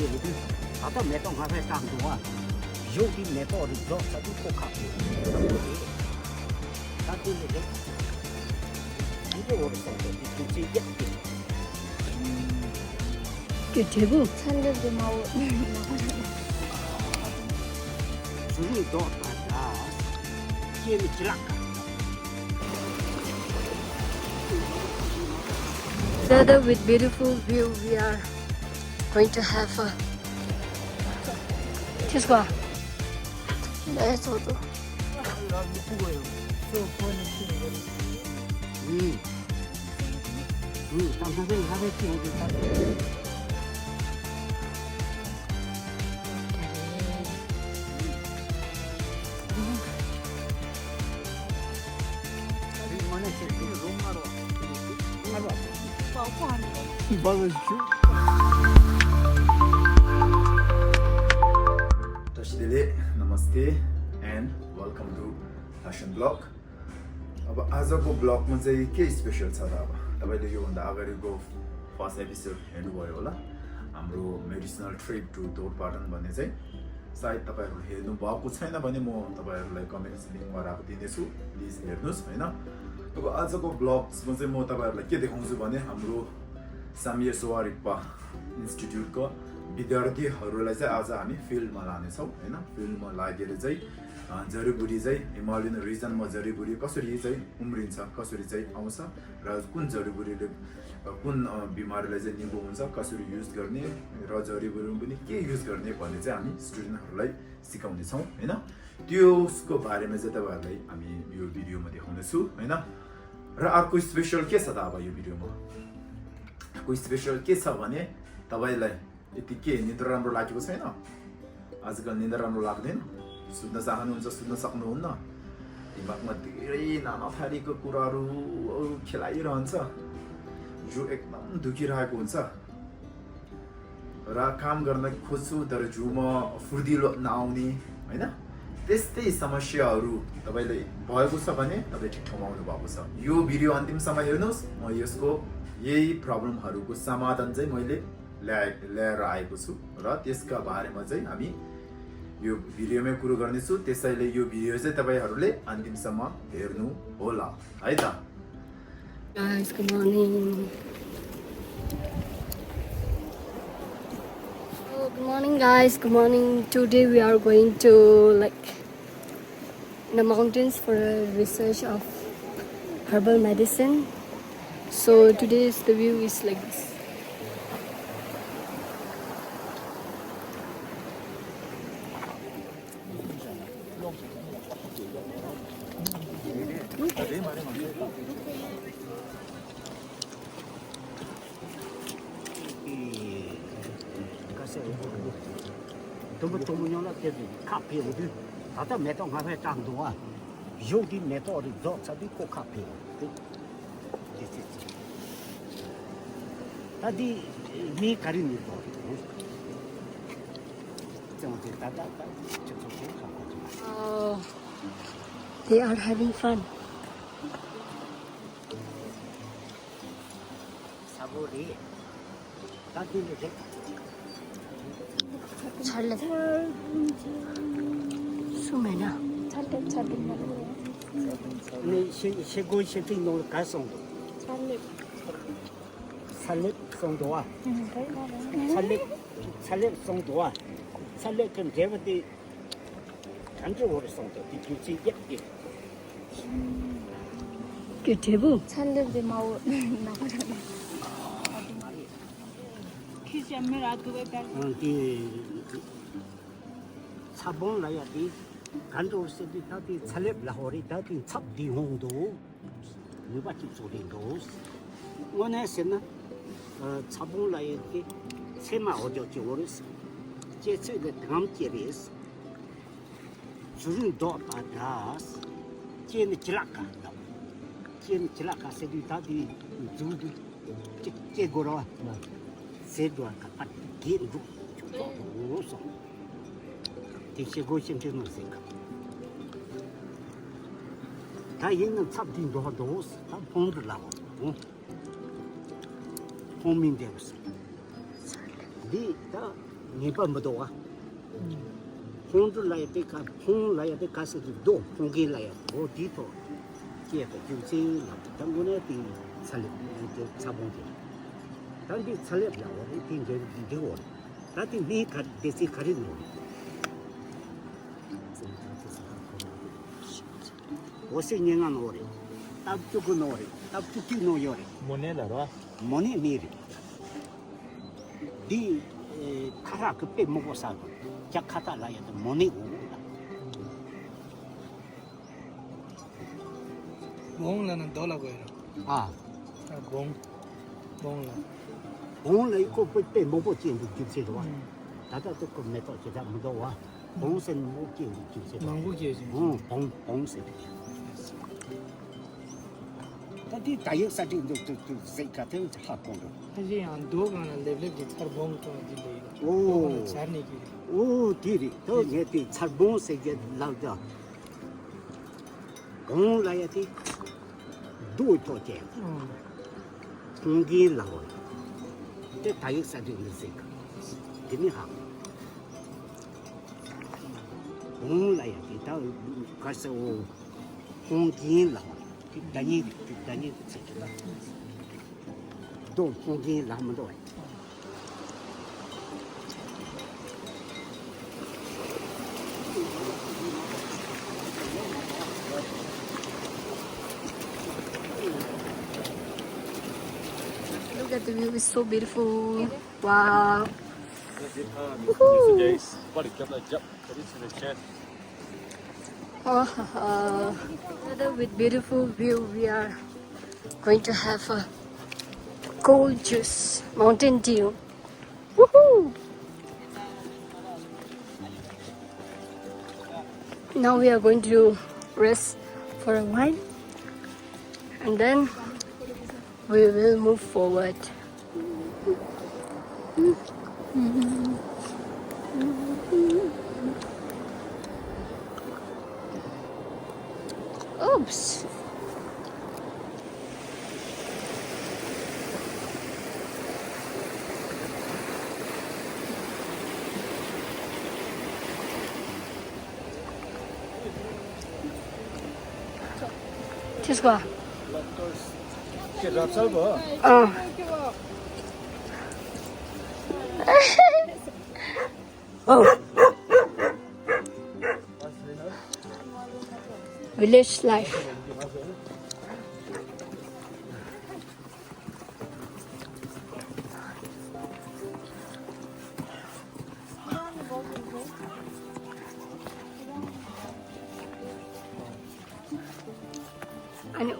필드 아까 메동 하세 강도와 요기 네팔이 더사도 코카피 다들게 이거 어디서 이제 예쁘게 그 대부 살려도 마오 줄이 더 받아 기회는 지락가 Together with beautiful view, we are going to have a. Let's go. Let's go. 당사진 하세 필드 Tashdele, namaste and welcome to fashion blog. अब आजको ब्लगमा चाहिँ के special छ त अब तपाईले योभन्दा अगाडिको फर्स्ट एपिसोड हेर्नुभयो होला हाम्रो मेडिसिनल ट्रिप टु धोरपाटन भन्ने चाहिँ सायद तपाईहरुले हेर्नु भएको छैन भने म तपाईहरुलाई कमेन्ट्स लिङ्कमा राखिदिनेछु प्लिज हेर्नुस् हैन अब आजको ब्लग्समा चाहिँ म तपाईहरुलाई के देखाउँछु भने हाम्रो सामिया सोवा-Rigpa इन्स्टिट्युटको विद्यार्थीहरूलाई चाहिँ आज हामी फिल्डमा लानेछौँ हैन फिल्डमा लागेर चाहिँ जडीबुटी चाहिँ हिमालयन रिजनमा जडीबुटी कसरी चाहिँ उम्रिन्छ कसरी चाहिँ आउँछ र कुन जडीबुटीले कुन बिमारीलाई चाहिँ निको हुन्छ कसरी युज गर्ने र जडीबुटीमा पनि के युज गर्ने भन्ने चाहिँ हामी स्टुडेन्टहरूलाई सिकाउने छौँ हैन त्यसको बारेमा चाहिँ तपाईहरुलाई हामी यो भिडियोमा देखाउनेछु हैन र अर्को स्पेशल के छ त अब यो भिडियोमा अर्को स्पेशल के छ भने तपाईलाई यति के निद्रा राम्रो लागेको छैन आजकल निद्रा राम्रो लाग्दैन सुत्न चाहनुहुन्छ सुत्न सक्नुहुन्न दिमागमा धेरै नाना थरीको कुराहरू खेलाइरहन्छ जिउ एकदम दुखिरहेको हुन्छ र काम गर्न खोज्छु तर जिउमा फुर्दिलो नआउने हैन त्यस्तै समस्याहरू तपाईले भएको छ भने तपाई ठिक ठाउँमा आउनु भएको छ यो भिडियो अन्तिमसम्म हेर्नुस् म यसको यही प्रब्लमहरूको समाधान चाहिँ मैले ल्याएर आएको छु र त्यसका बारेमा चाहिँ हामी यो भिडियोमै कुरो गर्नेछु त्यसैले यो भिडियो चाहिँ तपाईहरुले अन्तिमसम्म हेर्नु होला है त Guys, good morning. Oh, good morning, guys. Good morning. Today we are going to in the mountains for a research of herbal medicine. So today's the view is like this. 동부동문용라 때도 카페거든. 다다 메동 하세 강도와 요기 네팔이 더사도 코카피. 다디 미 가리니 거. 정말 다다 Oh, they are having fun. 사보리 다디네 잘래. 수메나. 네 시고 시팅 노 가성도 살렙 성도와 살렙 성도와 살렙 좀 제버디 간주로 성도 뒤지 예쁘게 그 대부 살려도 마오 나가잖아. 키스 안면 아두가 별. 이 사본 라야디 간주로 세디 다디 살렙 라호리 다디 찹디 홍도 누바치 소리도 원해서는 사본 라야디 세마 어디지 모르겠어. 제체의 담제리스 줄은 더 받아스 제는 지락가 제는 지락가 세디 다디 주도 제고로 세도가 같이 길도 좋고서 대시고 심지는 생각 다 있는 찹딩도 하도 다 본들라고 본민되었어 네다 你办不到啊。红子来的看，红来的看是多，红给来我地头，这个就是了。但我那边产业就差不多，但是产业不了，我那边就我，但是你看这些看的多。我是年安诺的，他就不诺的，他不就诺要的。money là đó. money miri di khara ke pe mo sa ja khata la ya money u Bông là nó đó là vậy. à Bông là. bong le ko pe mo bo jin ju se do ta ta to ko me to je da mo do wa bong sen mo jin ju se do Mango kia chứ. bong se ta di ta ye sa ji to se ka te ha ko do Hay là dua cái là level cái thar bông to đi lấy. ô Char này kia. ô đi đi to ye ti char bong se je lao da bong la ya ti du to je không ghi là rồi thế thấy sao được như vậy cái này hả không lại thì tao có số không ghi là cái đánh như thế đó đâu không ghi làm rồi Look at the view, it's so beautiful. Wow. Together with beautiful view, we are going to have a gorgeous mountain dew. Woohoo! Now we are going to rest for a while, and then we will move forward. Oops. Just go. Cái rạp sao bữa? Oh. Village life. अनि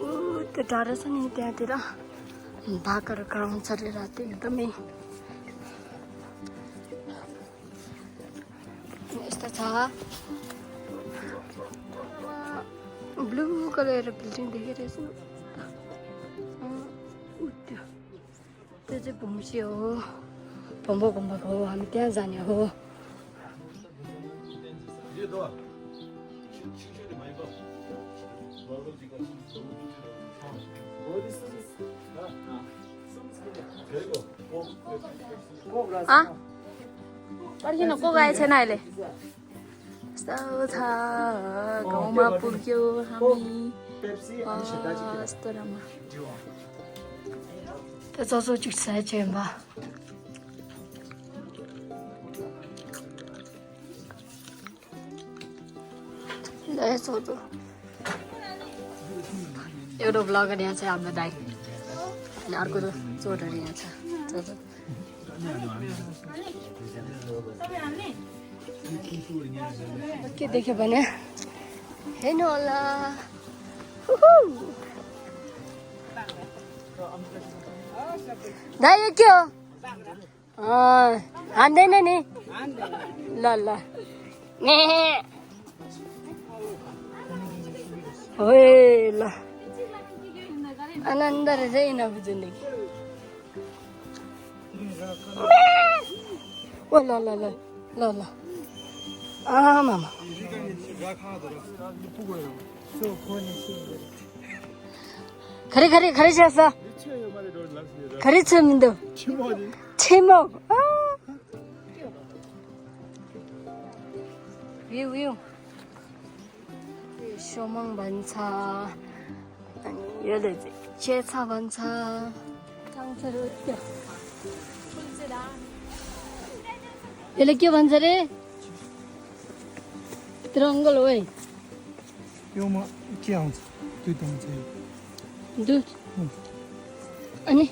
त्यो टाढो छ नि त्यहाँतिर बाघहरू कराउँछ अरे राति एकदमै यस्तो छ ब्लू कलर बिल्डिङ देखिरहेछ त्यो चाहिँ भुम्सी हो भम्बो भम्बाको हो हामी त्यहाँ जाने हो पर्खिनु को गए छैन अहिले यस्तो छ गाउँमा पुग्यो हामी यस्तो राम्रो त्यो जसो चिक्छ चेम्बा ल सोचो एउटा ब्लगर यहाँ छ हाम्रो दाइ अनि अर्को चोटहरू यहाँ छ चोटो के देख्यो भने हेर्नु होला दाइ यो के हो हान्दैन नि ल ल ओए ल आनन्द रहेछ नबुझ्ने ओ ल ल ल ल ल आमा खरे खरे खरे छ खरे छ मिन्दो छिमो 뷰. 쇼망 반차. 아니, 얘들 이제 제차 반차. 장차를 웃겨. 얘네 क्या भन्छ रे तेरो अङ्कल हो है योमा के आउँछ दुध आउँछ यो दुध अनि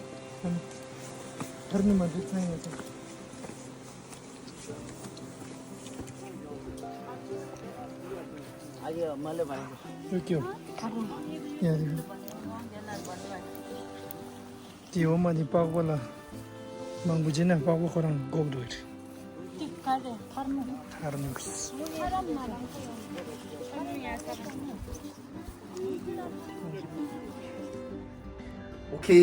ठर्नुमा दुध चाहिएको छ अहिले मैले भनेको यो के हो यहाँ देखि त्यो हो माथि पाकवाला mang bujina pago korang gog duit harnux okay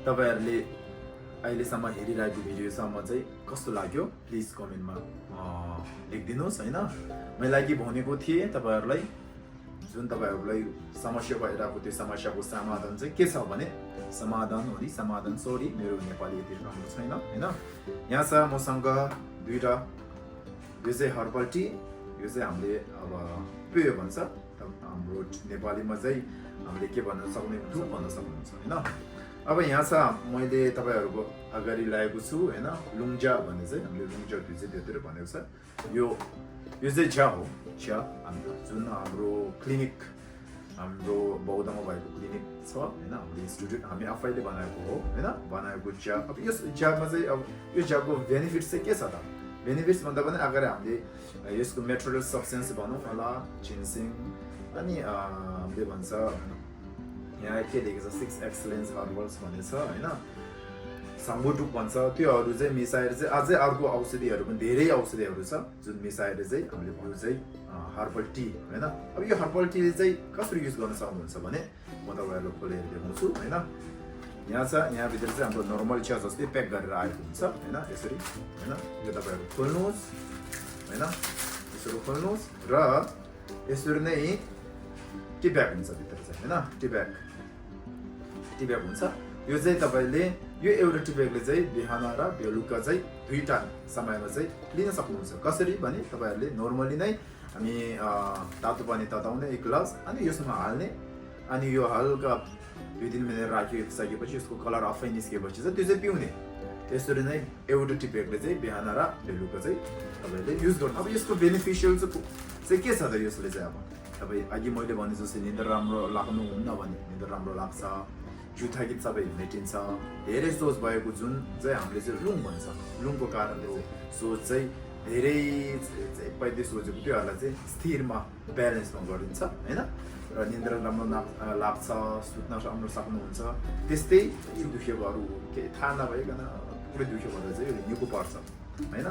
तपाईहरुले अहिलेसम्म हेरिरहेको भिडियोसम्म चाहिँ कस्तो लाग्यो प्लिज कमेन्टमा लेखिदिनुस् हैन मैले लागि भनेको थिए तपाईहरुलाई जुन तपाईहरुलाई समस्या भइरहेको त्यो समस्याको समाधान चाहिँ के छ भने समाधान सरी मेरो नेपाली यति राम्रो छैन हैन यहाँ छ मसँग दुईटा यो चाहिँ हर्बल टी यो चाहिँ हामीले अब पेय भन्छ हाम्रो नेपालीमा चाहिँ हामीले के भन्न सक्ने हुन्छ भन्न सक्नुहुन्छ हैन अब यहाँ छ मैले तपाईहरुको अगाडि ल्याएको छु हैन लुङजा भन्ने चाहिँ हामीले लुङजा टी चाहिँ त्यतिर भनेको छ यो चाहिँ चा हो चा जुन हाम्रो क्लिनिक हाम्रो बौद्धमा भएको क्लिनिक छ हैन हाम्रो इन्स्टिट्युट हामी आफैले बनाएको हो हैन बनाएको चा अब यस चामा चाहिँ अब यो चाको बेनिफिट्स चाहिँ के छ त बेनिफिट्स भन्दा पनि अगाडि हामीले यसको मेटेरियल सब्स्टेन्स भनौँ होला जिन्सिङ अनि हामीले भन्छ यहाँ के लेखेको छ 6 एक्सलेन्स हर्बल्स भन्ने छ हैन साम्बोटुक भन्छ त्योहरू चाहिँ मिसाएर चाहिँ अझै अर्को औषधिहरू पनि धेरै औषधिहरू छ जुन मिसाएर चाहिँ हामीले यो चाहिँ हर्बल टी हैन अब यो हर्बल टी चाहिँ कसरी युज गर्न सक्नुहुन्छ भने म तपाईहरुलाई खोलेर देखाउँछु हैन यहाँ छ यहाँ भित्र चाहिँ हाम्रो नर्मल चिया जस्तै प्याक गरेर आएको हुन्छ हैन यसरी हैन यो तपाईहरु खोल्नुस् हैन यसरी खोल्नुस् र यसरी नै टी ब्याग हुन्छ भित्र चाहिँ हैन टी ब्याग हुन्छ यो चाहिँ तपाईले यो एउटा टी ब्यागले चाहिँ बिहान र बेलुका चाहिँ दुईटा समयमा चाहिँ लिन सक्नुहुन्छ कसरी भने तपाईहरुले नर्मली नै हामी तातो पानी तताउने एक ग्लास अनि यसमा हाल्ने अनि यो हल्का 2-3 मिनेट राखिसकेपछि यसको कलर आफै निस्केपछि चाहिँ त्यो चाहिँ पिउने यसरी नै एउटा टी ब्यागले चाहिँ बिहान र बेलुका चाहिँ तपाईले युज गर्नु अब यसको बेनिफिशियल चाहिँ के छ त यसले चाहिँ अब तपाई अघि मैले भने जस्तै निद्रा राम्रो लाग्नु हुन्न भने निद्रा राम्रो लाग्छ जुथाकित सबै मेटिन्छ धेरै सोच भएको जुन चाहिँ हामीले चाहिँ लुङ भन्छ लुङको कारणले चाहिँ सोच चाहिँ धेरै पहिले सोचेको त्योहरूलाई चाहिँ स्थिरमा ब्यालेन्समा गरिन्छ हैन र निन्द्रा राम्रो लाग्छ सुत्न राम्रो सक्नुहुन्छ त्यस्तै दुखेकोहरू के थाहा नभइकन पुरै दुख्यो भने चाहिँ निको पर्छ हैन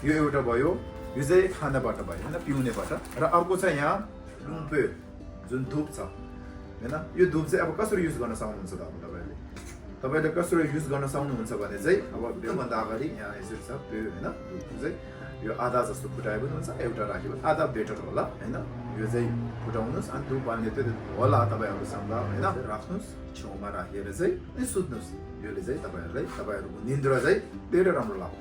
यो एउटा भयो यो चाहिँ खानाबाट भयो हैन पिउनेबाट र अर्को चाहिँ यहाँ लुम्पे जुन धूप छ हैन यो धूप चाहिँ अब कसरी युज गर्न सक्नुहुन्छ त अब तपाईले कसरी युज गर्न सक्नुहुन्छ भने चाहिँ अब त्योभन्दा अगाडि यहाँ यसरी छ त्यो हैन धूप चाहिँ यो आधा जस्तो फुटाए पनि हुन्छ एउटा राख्यो भने आधा बेटर होला हैन यो चाहिँ फुटाउनुस् अनि धूप बाल्ने त्यो होला तपाईहरुसँग हैन राख्नुस् छेउमा राखेर चाहिँ अनि सुत्नुस् योले चाहिँ तपाईहरुको निन्द्रा चाहिँ धेरै राम्रो लाग्छ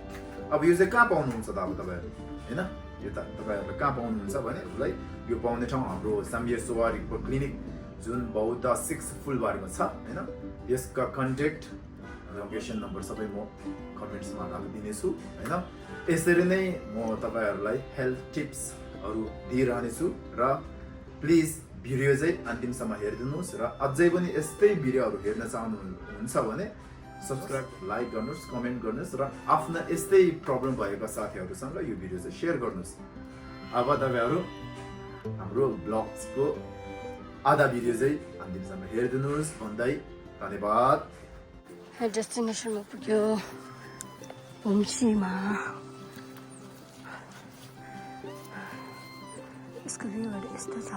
अब यो चाहिँ कहाँ पाउनुहुन्छ त अब तपाईहरु हैन यो त तपाईहरुले कहाँ पाउनुहुन्छ भने यसलाई यो पाउने ठाउँ हाम्रो Sowa-Rigpa क्लिनिक जुन बौद्ध 6 फुलबारीमा छ हैन यसका कन्ट्याक्ट लोकेसन नम्बर सबै म कमेन्ट्समा राखिदिने छु हैन यसरी नै म तपाईहरुलाई हेल्थ टिप्सहरु दिइरहने छु र प्लिज भिडियो चाहिँ अन्तिमसम्म हेरिदिनुस् र अझै पनि यस्तै भिडियोहरु हेर्न चाहनुहुन्छ भने सब्स्क्राइब लाइक गर्नुस् कमेन्ट गर्नुस् र आफ्ना यस्तै प्रब्लम भएका साथीहरुसँग यो भिडियो चाहिँ शेयर गर्नुस् अब तपाईहरु हाम्रो ब्लग्सको आधा भिडियो चाहिँ अन्तिमसम्म हेरिदिनुस् भन्दै धन्यवाद डेस्टिनेसनमा पुग्यो Amchiमा यसको भ्यूहरु यस्तो छ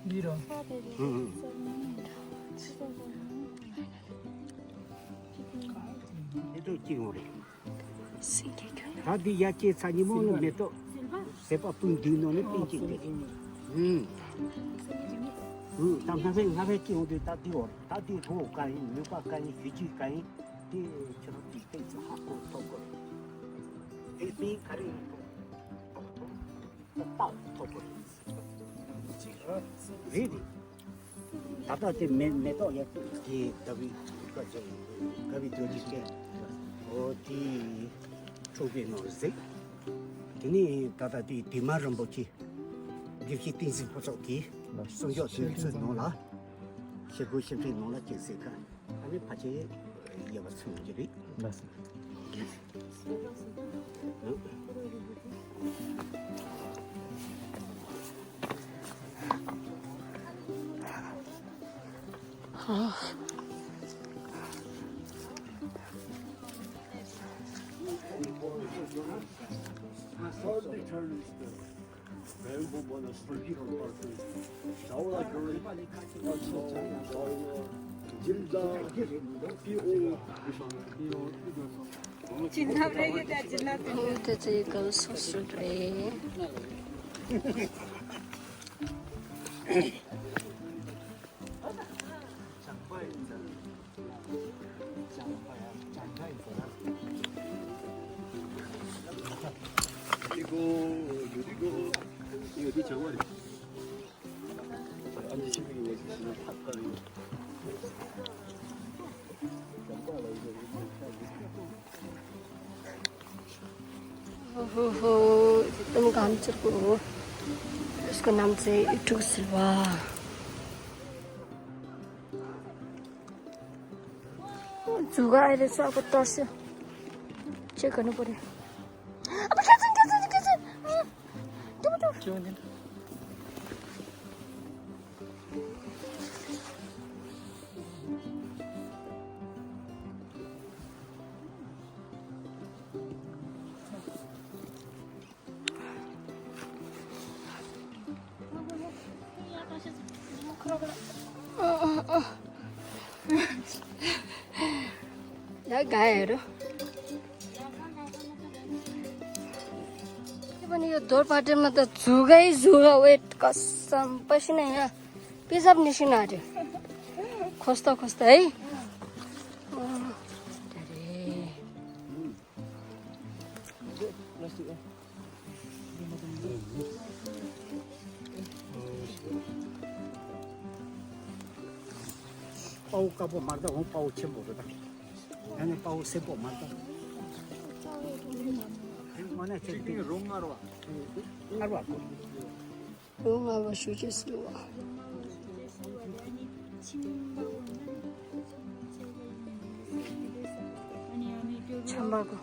गिरो itu tinggi 다디 야채 사니모는 메토 세파 분디노네 핑지. 당상생 하베키 오디 다디오 다디 보가이 누바가이 귀지가이 디 저런 디테일스 하고 토고. 에비 가리 빠 토고. Really? Tata te meto ya ki tabi ka je kabi to jike o ti chobe no ze kini tata ti timaram bochi dikhi tin sin poso ki so yo tin sin no la che go che tin no la che se ka ani pache ya ba su jiri bas这是一个素食队。 이거 정말 안지 시비기 왜 탁가요. तुम काम चुको उसको नाम से इटू सिल्वा जुगा अहिले चाहिँ अब तर्स्यो check गर्नु पर्यो अब या गाईहरू पनि यो धोरपाटनमा त झुगै झुगा वेट कसम पसिना यहाँ पिसाब निस्किन आँट्यो खोज्दा खोज्दा है पाउ काबो मार्दा हो पाउ छेबो त अनि पाउ सेबो मार्दा मने चाहिँ रोङ मारवा अब सुचेस्लुवा छम्बाको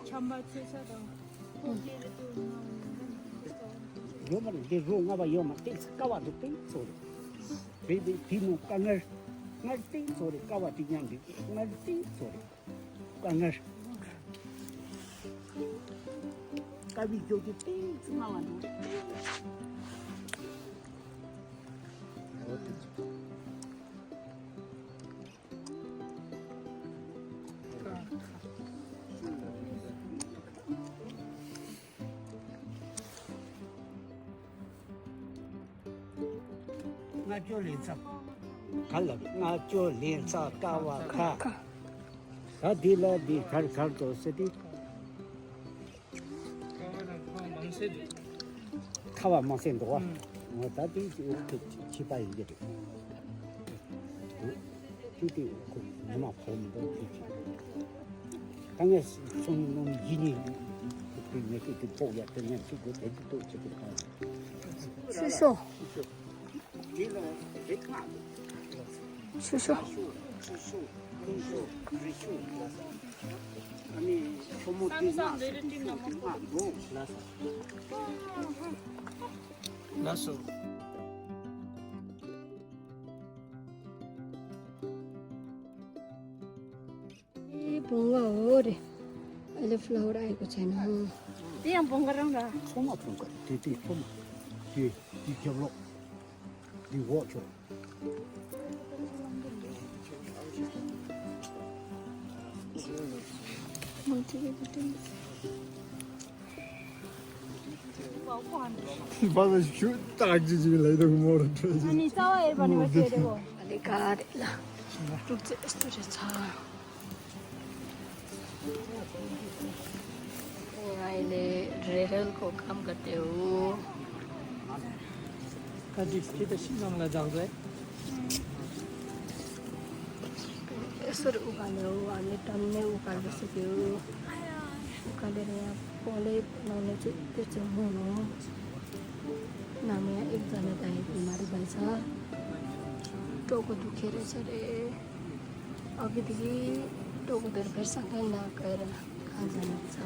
यो माने दे रोङ अब यो माते कावा दुतै सोरे baby तिनु कनर ngerti sore kawa tinyang di ngerti sore kanger kabi jogi ting semawan ngajo linsap kalak ngajo lensa kawa kha adila di khar khar to sedi kawa mangsen do wa ta di chi pa yi de ti ko ma phom do ti 당에 손놈 이니 그게 그 보야 되는 그거 대도 저거 수소 수소 아니 소모티나 나서 뭔가 오래 अहिले flower आएको छैन त्यहाँ बङ्गराउँदा 소마 fonga 뒤 소마 뒤 겨로 뒤 워쳐 मन्थिगे Baba şu takçı gibi leydi humor. अनि चावा हेर भनेपछि हेरेको अलिक गाह्रै ल रुख चाहिँ यस्तो रहेछ अहिले रेलको काम गर्दै हो Kadik kita sinangla jagdai. यसरी उकाल्यो हामीले टन्नै उकाल्न सक्यो उकालेर यहाँ पोले बनाउने चाहिँ त्यो चाहिँ हुन हो नाम यहाँ एकजना दाइ बिमारी भएछ टाउको दुखेर छ अरे अघिदेखि टाउको दुखेर फेरि सँगै नगएर कहाँ जानु छ